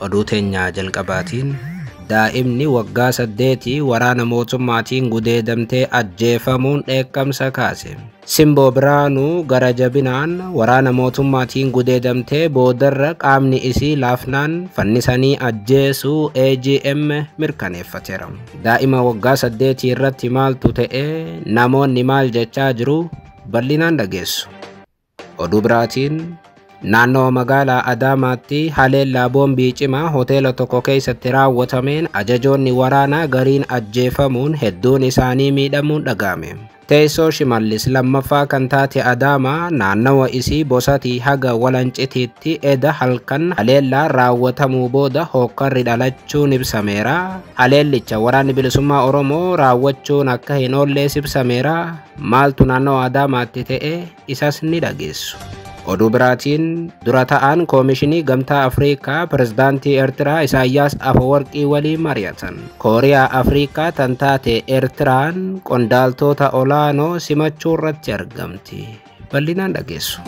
Oduu teenyaa jalqabaatiin daa'imni waggaa 8 waraana mootummaatiin gudeedamtee ajjeefamuun dheekkamsa kaase. Simboo Biraanuu gara jabinaan waraana mootummaatiin gudeedamtee boodarra qaamni isii laafnaan fannisanii ajjeesuu AGM mirkaneeffateera. Daa'ima waggaa 8 irratti maaltu ta'e, namoonni maal jechaa jiru, bal'inaan dhageessu. Oduu biraatiin naannoo magaalaa Adaamaatti haleellaa boombii cimaa hoteela tokko keessatti raawwatameen ajajoonni waraanaa gariin ajjeefamuun hedduun isaanii miidhamuun dhaga'ame. Teessoo Shimallis lammaffaa kan taate Adaamaa naannawa isii Bosatii haga Walancitiitti eda halkan haleellaa raawwatamuu booda hookkarri dhalachuun ibsameera. Haleellicha waraanni bilisummaa Oromoo raawwachuun akka hin oollees ibsameera. Maaltu naannawa Adaamaatti ta'e, isas ni dhageessu. Oduu biraatiin dura ta'an Koomishinii Gamtaa Afriikaa Pirezidaantii Eertiraa Isaayyaas Afawarqii waliin mari'atan. Kooriyaa Afriikaa tan taate Eertiraan qondaaltota olaanoo simachuu irratti argamti. Bal'inaan dhageessu.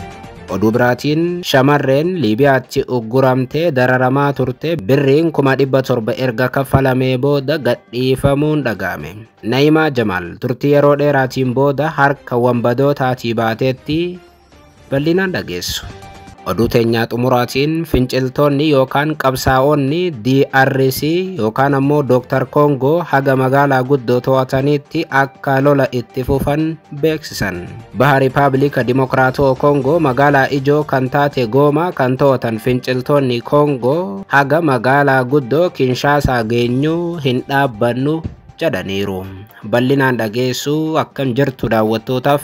Oduu biraatiin shamarreen Liibiyaatti ugguramtee dararamaa turte birriin 700,000 erga kaffalamee booda gadhiifamuun dhaga'ame. Na'imaa Jamaal turtii yeroo dheeraatiin booda harka wanbadootaatii baateetti, bal'inaan dhageessu. Oduu teenyaa xumuraatiin finciltoonni yookaan qabsaa'onni DRC yookaan ammoo Dr. Kongo haga magaalaa guddoo to'ataniitti akka lola itti fufan beeksisan. Baha Riippaabilika Dimokiraatoo Kongo magaalaa ijoo kan taate Gooma kan to'atan finciltoonni Kongo haga magaalaa guddoo Kinshaasaa geenyuu hin dhaabbannu jedhaniiru. Bal'inaan dhageessuu. Akkam jirtu daawwattootaaf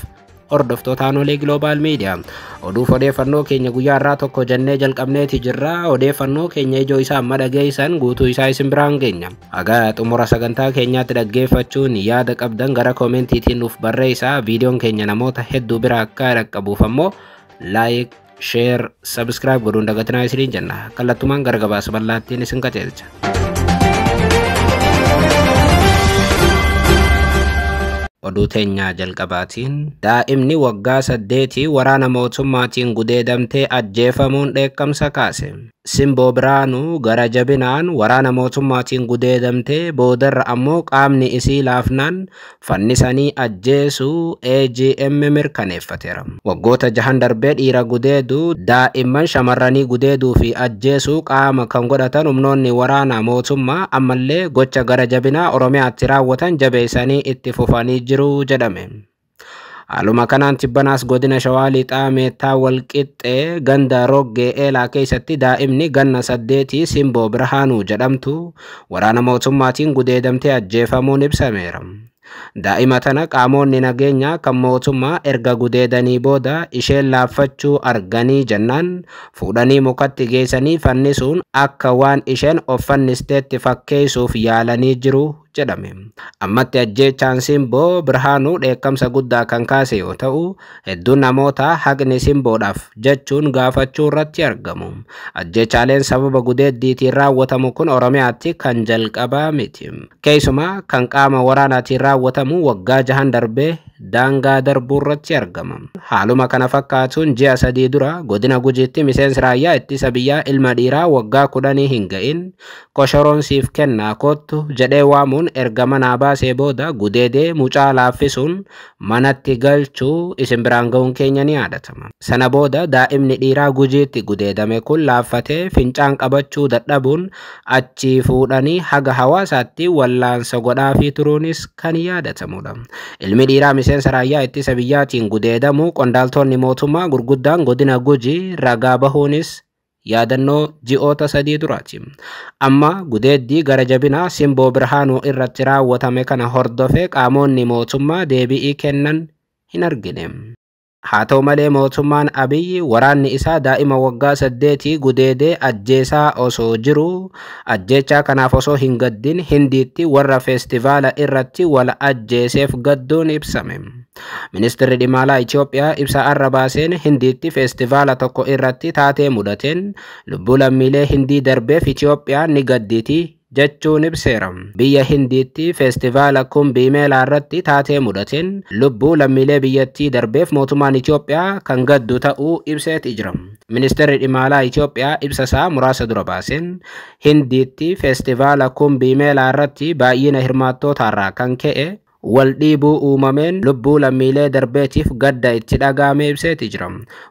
hordoftoota Aanolee Global Media? Oduuf odeeffannoo keenya guyyaa irraa tokko jennee jalqabneeti jirra. Odeeffannoo keenya ijoo isaa amma dhageessan guutuu isaa isin biraan geenya. Haga xumura sagantaa keenyaatti dhaggeeffachuun yaada qabdan gara koomentiitiin nuuf barreessaa. Viidiyoon keenya namoota hedduu bira akka dhaqqabuuf ammoo like, share, subscribe godhuun dagatinaa isiniin jenna. Kallattumaan gara gabaasa bal'aattiin isin qajeelcha. Oduu teenyaa jalqabaatiin daa'imni waggaa 8 waraana mootummaatiin gudeedamtee ajjeefamuun dheekkamsa kaase. Simboo Biraanuu gara jabinaan waraana mootummaatiin gudeedamtee boodarra ammoo qaamni isii laafnaan fannisanii ajjeesuu AGM mirkaneeffateera. Waggoota 6 darbee dhiira gudeeduu, daa'imman shamarranii gudeeduu fi ajjeesuu qaama kan godhatan humnoonni waraana mootummaa ammallee gocha gara jabinaa Oromiyaatti raawwatan jabeessanii itti fufanii jiru jedhame. Haaluma kanaan tibbanaas godina Shawaa Lixaa Meettaa Walqixxee ganda Roggee Eelaa keessatti daa'imni ganna 8 Simboo Birhaanuu jedhamtu waraana mootummaatiin gudeedamtee ajjeefamuun ibsameera. Daa'ima tana qaamonni nageenyaa kan mootummaa erga gudeedanii booda isheen laaffachuu arganii jennaan fuudhanii mukatti geessanii fannisuun akka waan isheen of fannisteetti fakkeessuuf yaalanii jiru jedhame. Ammatti ajjeechaan Simboo Birhaanuu dheekkamsa guddaa kan kaase yoo ta'u, hedduun namoota haqni Simboodhaaf jechuun gaafachuu irratti argamu. Ajjeechaaleen sababa gudeeddiitiin raawwatamu kun Oromiyaatti kan jalqabaa miti. Keessumaa kan qaama waraanaatiin raawwatamu waggaa 6 darbee daangaa darbuu irratti argama. Haaluma kana fakkaatuun ji'a 3 dura godina Gujiitti miseensi raayyaa ittisa biyyaa ilma dhiiraa waggaa 10 hin ga'in koshoroon siif kennaa kottu jedhee waamuun erga manaa baasee booda gudeedee mucaa laaffisuun manatti galchuu isin biraan ga'uun keenya ni yaadatama. Sana booda daa'imni dhiiraa Gujiitti gudeedame kun laaffatee fincaan qabachuu dadhabuun achii fuudhanii haga hawaasaatti wallaansa godhaafii turuunis kan yaadatamudha. Ilmi dhiiraa miseensa raayyaa ittisa biyyaatiin gudeedamu qondaaltonni mootummaa gurguddaan godina Gujii ragaa bahuunis yaadannoo ji'oota 3 duraati. Amma gudeeddii gara jabinaa Simboo Birhaanuu irratti raawwatame kana hordofee qaamonni mootummaa deebi'ii kennan hin argine. Haa ta'u malee, mootummaan Abiyyi waraanni isaa daa'ima waggaa 8 gudeedee ajjeesaa osoo jiru ajjeechaa kanaaf osoo hin gaddin Hindiitti warra feestivaala irratti wal ajjeeseef gadduun ibsame. Ministeerri dhimma alaa Itoophiyaa ibsa arra baaseen Hindiitti feestivaala tokko irratti taatee mudateen lubbuu lammiilee Hindii darbeef Itoophiyaan ni gadditi. jechuun ibseera. Biyya Hindiitti feestivaala Kumbii Meelaa irratti taatee mudateen lubbuu lammiilee biyyattii darbeef mootummaan Itoophiyaa kan gaddu ta'uu ibseeti jira. Ministeerri dhimma alaa Itoophiyaa ibsa isaa muraasa dura baaseen Hindiitti feestivaala Kumbii Meelaa irratti baay'ina hirmaattootaarraa kan ka'e wal dhiibuu uumameen lubbuu lammiilee darbeetiif gadda itti dhaga'ame ibseeti jira.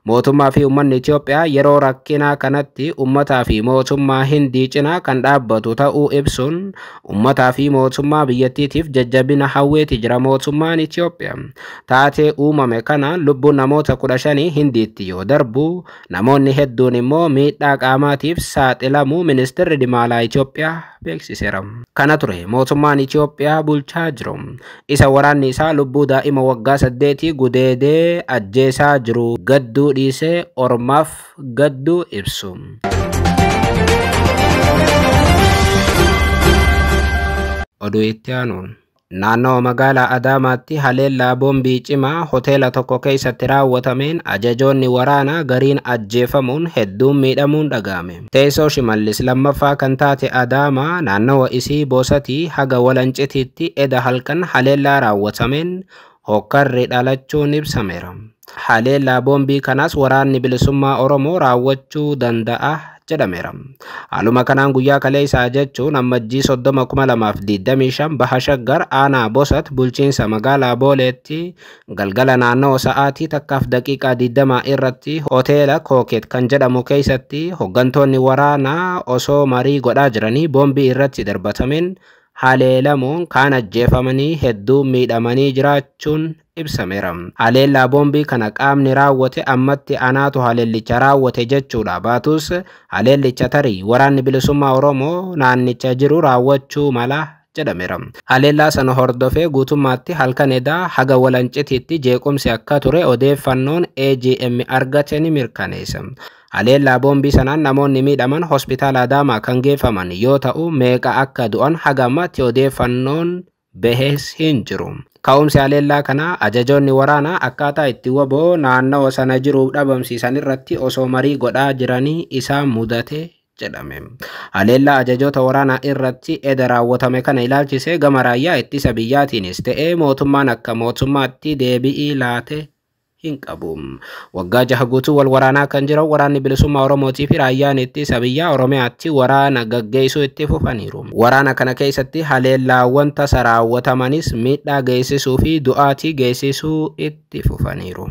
Mootummaa fi uummanni Itoophiyaa yeroo rakkinaa kanatti uummataa fi mootummaa Hindii cinaa kan dhaabbatu ta'uu ibsuun uummataa fi mootummaa biyyattiitiif jajjabina hawweeti jira mootummaan Itoophiyaa. Taatee uumame kanaan lubbuun namoota 15 Hindiitti yoo darbu, namoonni hedduun immoo miidhaa qaamaatiif saaxilamuu ministeerri dhimma alaa Itoophiyaa beeksiseera. Kana ture mootummaan Itoophiyaa bulchaa jiru. Isa waraanni isaa lubbuu daa'ima waggaa 8 gudeedee ajjeesaa jiru gadduu dhiisee ormaaf gadduu ibsu. Oduu itti aanuun. Naannoo magaalaa Adaamaatti haleellaa boombii cimaa hoteela tokko keessatti raawwatameen ajajoonni waraanaa gariin ajjeefamuun hedduun miidhamuun dhaga'ame. Teessoo Shimallis lammaffaa kan taate Adaamaa naannawa isii Boosatii haga Walancitiitti eda halkan haleellaa raawwatameen hokkarri dhalachuun ibsameera. Haleellaa boombii kanaas waraanni bilisummaa Oromoo raawwachuu danda'a jedhameera. Haaluma kanaan guyyaa kaleessaa jechuun Ammajjii 30,2025 Baha Shaggar aanaa Bosat bulchiinsa magaalaa Booleetti galgala naannoo sa'aatii 1:20 irratti hoteela Kooket kan jedhamu keessatti hooggantoonni waraanaa osoo marii godhaa jiranii boombii irratti darbatameen haleelamuun kaan ajjeefamanii hedduu miidhamanii jiraachuun ibsameera. Haleellaa boombii kana qaamni raawwate ammatti anaatu haleellicha raawwate jechuudha baatus haleellicha tarii waraanni bilisummaa Oromoo naannicha jiru raawwachuu mala jedhameera. Haleellaa sana hordofee guutummaatti halkan edaa haga Walancitiitti jeequmsi akka ture odeeffannoon AGM argate ni mirkaneessa. Haleellaa boombii sanaan namoonni miidhaman hospitaala Adaamaa kan geeffaman yoo ta'u meeqa akka du'an haga ammatti odeeffannoon bahees hin jiru. Ka'umsi haleellaa kanaa ajajoonni waraanaa akkaataa itti waboo naannawa sana jiru dhabamsiisan irratti osoo marii godhaa jiranii isaan mudate jedhame. Haleellaa ajajoota waraanaa irratti eda raawwatame kana ilaalchisee gama raayyaa ittisa biyyaatiinis ta'ee mootummaan akka mootummaatti deebi'ii laate hin qabu. Waggaa 6 guutuu wal waraanaa kan jiran waraanni bilisummaa Oromootii fi raayyaan ittisa biyyaa Oromiyaatti waraana gaggeessuu itti fufaniiru. Waraana kana keessatti haleellaawwan tasa raawwatamanis miidhaa geessisuu fi du'aatii geessisuu itti fufaniiru.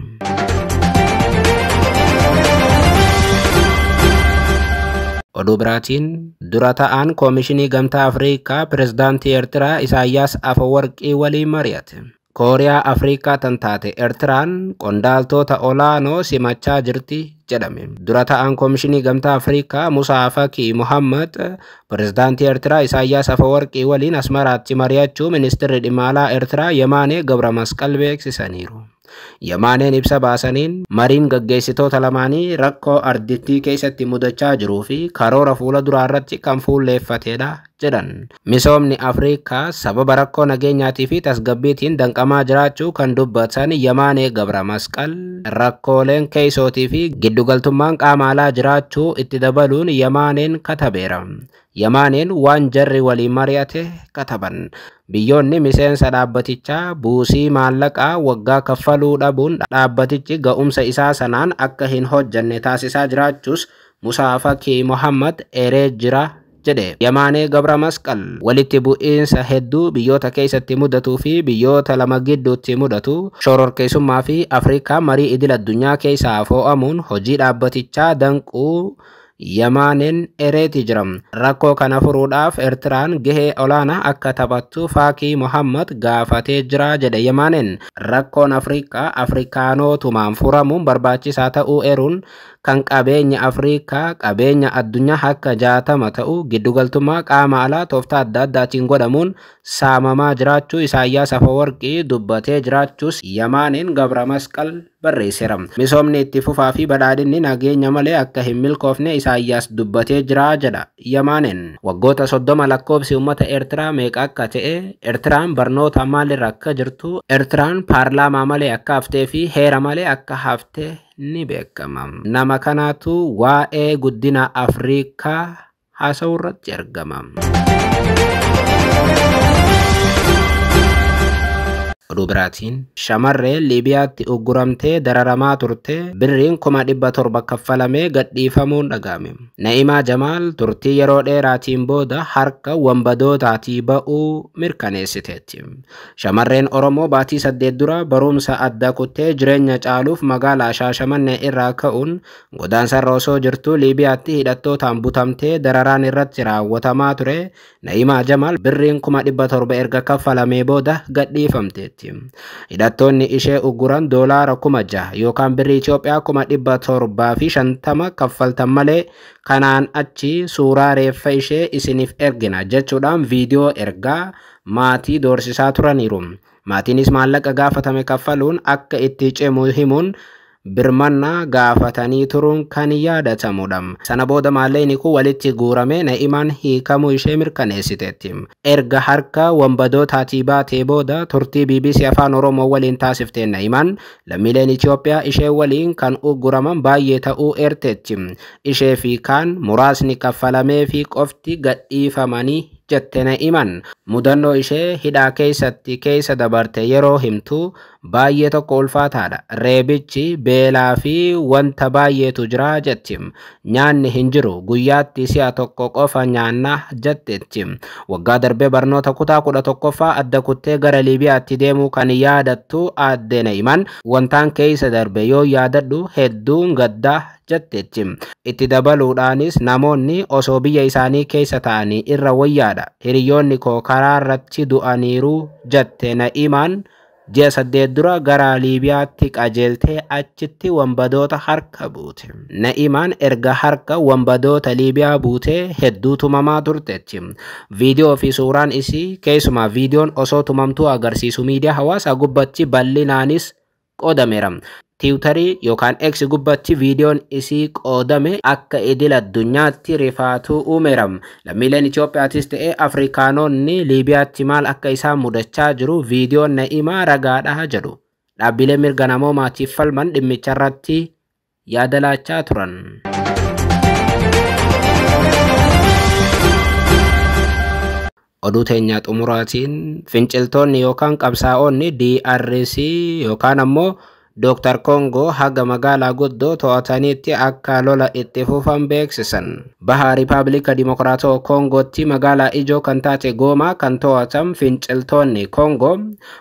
Oduu biraatiin dura ta'an Koomishinii Gamtaa Afrikaa Pirezidaantii Eertiraa Isaayyaas Afawarqii waliin mari'ate. Kooriyaa Afrikaa tan taate Eertiraan qondaaltota olaanoo simachaa jirti jedhame. Dura ta'an Koomishinii Gamtaa Afrikaa Musaa Fakii Muhammad Pirezidaantii Eertiraa Isaayyaas Afawarqii waliin Asmaraatti mari'achuu ministeerri dhimma alaa Eertiraa Yemaanee Gabra Masqal beeksisaniiru. Yemaaneen ibsa baasaniin mariin gaggeessitoota lamaanii rakkoo ardittii keessatti mudachaa jiruu fi karoora fuula duraa irratti kan fuulleeffatedha jedhan. Misoomni Afrikaa sababa rakkoo nageenyaatii fi tasgabbiitiin danqamaa jiraachuu kan dubbatan Yemaanee Gabra Masqal rakkooleen keessootii fi giddugaltummaan qaama alaa jiraachuu itti dabaluun Yemaaneen katabeera. Yemaaneen waan jarri waliin mari'ate kataban. Biyyoonni miseensa dhaabbatichaa buusii maallaqaa waggaa kaffaluu dhabuun dhaabbatichi ga'umsa isaa sanaan akka hin hojjanne taasisaa jiraachuus Musaa Fakii Muhammad eeree jira jedhe. Yemaanee Gabra Masqal walitti bu'iinsa hedduu biyyoota keessatti mudatuu fi biyyoota lama gidduutti mudatu shororkeessummaa fi Afrikaa marii idil addunyaa keessaa fo'amuun hojii dhaabbatichaa danquu Yemaaneen ereeti jira. Rakkoo kana furuudhaaf Eertiraan gahee olaanaa akka taphattu Faakii Muhammad gaafatee jira jedhe Yemaaneen. Rakkoon Afrikaa Afrikaanootumaan furamuun barbaachisaa ta'uu eeruun kan qabeenya Afrikaa qabeenya addunyaa akka 60 ta'u giddugaltummaa qaama alaa tooftaa adda addaatiin godhamuun saamamaa jiraachuu Isaayyaas Afawarqii dubbatee jiraachuus Yemaaneen Gabra Masqal barreesseera. Misoomni itti fufaa fi badhaadhinni nageenya malee akka hin milkoofne Isaayyaas dubbatee jira jedha Yemaaneen. Waggoota 30 lakkoofsi uummata Eertiraa meeqa akka ta'e, Eertiraan barnoota maalirra akka jirtu, Eertiraan paarlaamaa malee akka haftee fi heera malee akka haftee ni beekama. Nama kanaatu waa'ee guddina Afrikaa haasa'uu irratti argama. Oduu biraatiin shamarree Liibiyaatti ugguramtee dararamaa turte birriin 700,000 kaffalamee gadhiifamuun dhaga'ame. Na'imaa Jamaal turtii yeroo dheeraatiin booda harka wanbadootaatii ba'uu mirkaneessiteetti. Shamarreen Oromoo baatii 8 dura barumsa adda kuttee jireenya caaluuf magaalaa Shaashamannee irraa ka'uun godaansarra osoo jirtuu Liibiyaatti hidhattootaan butamtee dararaan irratti raawwatamaa ture. Na'imaa Jamaal birriin 700,000 erga kaffalamee booda gadhiifamteetti. Hidhattoonni ishee ugguran doolaara 6,000 yookaan birrii Itoophiyaa 750,000 kaffaltan malee kanaan achi suuraa reeffa ishee isiniif ergina jechuudhaan viidiyoo ergaa maatii doorsisaa turaniiru. Maatiinis maallaqa gaafatame kaffaluun akka itti cimu himuun birmannaa gaafatanii turuun kan yaadatamudha. Sana booda maallaqni kun walitti guuramee Na'imaan hiikamuu ishee mirkaneessiteetti. Erga harka wanbadootaatii baatee booda turtii BBC Afaan Oromoo waliin taasifte Na'imaan lammiileen Itoophiyaa ishee waliin kan ugguraman baay'ee ta'uu eerteetti. Ishee fi kaan muraasni kaffalamee fi qofti gadhiifamanii jette Na'imaan. Mudannoo ishee hidhaa keessatti keessa dabarte yeroo himtu baay'ee tokko ulfaataadha. Reebichi beelaa fi wanta baay'eetu jira jetti. Nyaanni hin jiru, guyyaatti si'a tokko qofa nyaanna jetteetti. Waggaa darbee barnoota kutaa 11ffaa adda kuttee gara Liibiyaatti deemuu kan yaadattu aadde Na'imaan wantaan keessa darbe yoo yaadadhu hedduun gaddaa jetteetti. Itti dabaluudhaanis namoonni osoo biyya isaanii keessa ta'anii irra wayyaadha. Hiriyoonni koo karaa irratti du'aniiru jette Na'imaan ji'a 8 dura gara Liibiyaatti qajeeltee achitti wanbadoota harka buute. Na'imaan erga harka wanbadoota Liibiyaa buutee hedduu tumamaa turteetti. Viidiyoo fi suuraan isii keessumaa viidiyoon osoo tumamtuu agarsiisu miidiyaa hawaasaa gubbatti bal'inaanis qoodameera. Tiwutarii yookaan X gubbatti viidiyoon isii qoodame akka idil addunyaatti rifaatuu uumeera. Lammiileen Itoophiyaatis ta'ee Afrikaanonni Liibiyaatti maal akka isaan mudachaa jiru viidiyoon Na'imaa ragaadha jedhu. Dhaabbileen mirga namoomaatiif falman dhimmicha irratti yaada laachaa turan. Oduu teenyaa xumuraatiin finciltoonni yookaan qabsaa'onni DRC yookaan ammoo Dr. Kongo haga magaalaa guddoo to'ataniitti akka lola itti fufan beeksisan. Baha Riippaabilika Dimokiraatawaa Kongootti magaalaa ijoo kan taate Goomaa kan to'atan finciltoonni Kongoo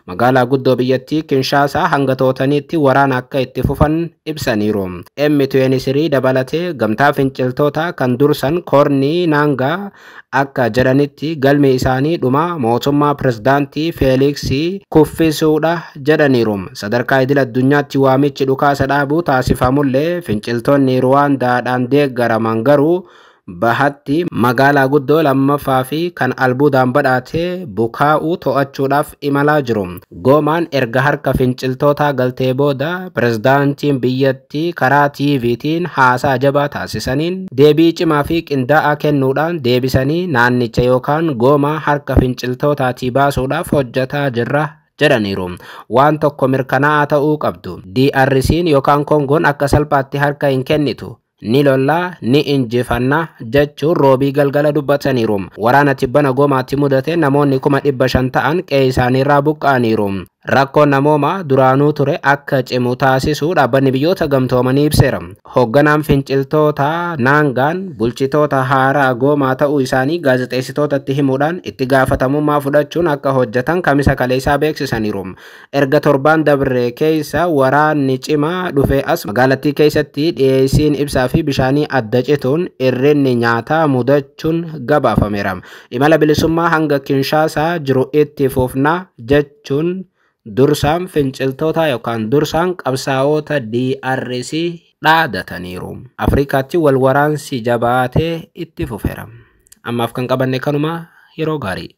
magaalaa guddoo biyyattii Kinshaasaa hanga to'ataniitti waraana akka itti fufan ibsaniiru. M23 dabalatee gamtaa finciltoota kan dursan Koornii Naangaa akka jedhanitti galmi isaanii dhuma mootummaa pirezidaantii Feeliksii kuffisuudha jedhaniiru. Sadarkaa idil addunyaatti waamichi dhukaasa dhaabuu taasifamullee finciltoonni Ruwaandaadhaan deeggaraman garuu bahatti magaalaa guddoo lammaffaa fi kan albuudaan badhaate Bukaa'uu to'achuudhaaf imalaa jiru. Goomaan erga harka finciltootaa galtee booda pirezidaantiin biyyattii karaa TVtiin haasaa jabaa taasisaniin deebii cimaa fi qindaa'aa kennuudhaan deebisanii naannicha yookaan Goomaa harka finciltootaatii baasuudhaaf hojjetaa jirra jedhaniiru. Waan tokko mirkanaa'aa ta'uu qabdu. DRC'n yookaan Kongoon akka salphaatti harka hin kennitu. Ni lollaa, ni injifanna jechuun roobii galgala dubbataniiru. Waraana tibbana Goomaatti mudate namoonni 500,000 ta'an qe'ee isaaniirraa buqqa'aniiru. Rakkoon namoomaa duraanuu ture akka cimu taasisuu dhaabbanni biyyoota gamtoomanii ibseera. Hoogganaan finciltoota Naangaan bulchitoota haaraa Goomaa ta'uu isaanii gaazexeessitootatti himuudhaan itti gaafatamummaa fudhachuun akka hojjetan kamisa kaleessaa beeksisaniiru. Erga torbaan dabre keessa waraanni cimaa dhufe as magaalattii keessatti dhiyeessiin ibsaa fi bishaanii adda cituun hir'inni nyaataa mudachuun gabaafameera. Imala bilisummaa hanga Kinshaasaa jiru itti fufna jechuun dursaan finciltoota yookaan dursaan qabsaa'ota DRC dhaadataniiru. Afrikaatti wal waraansi jabaatee itti fufeera. Ammaaf kan qabanne kanuma, yeroo gaarii.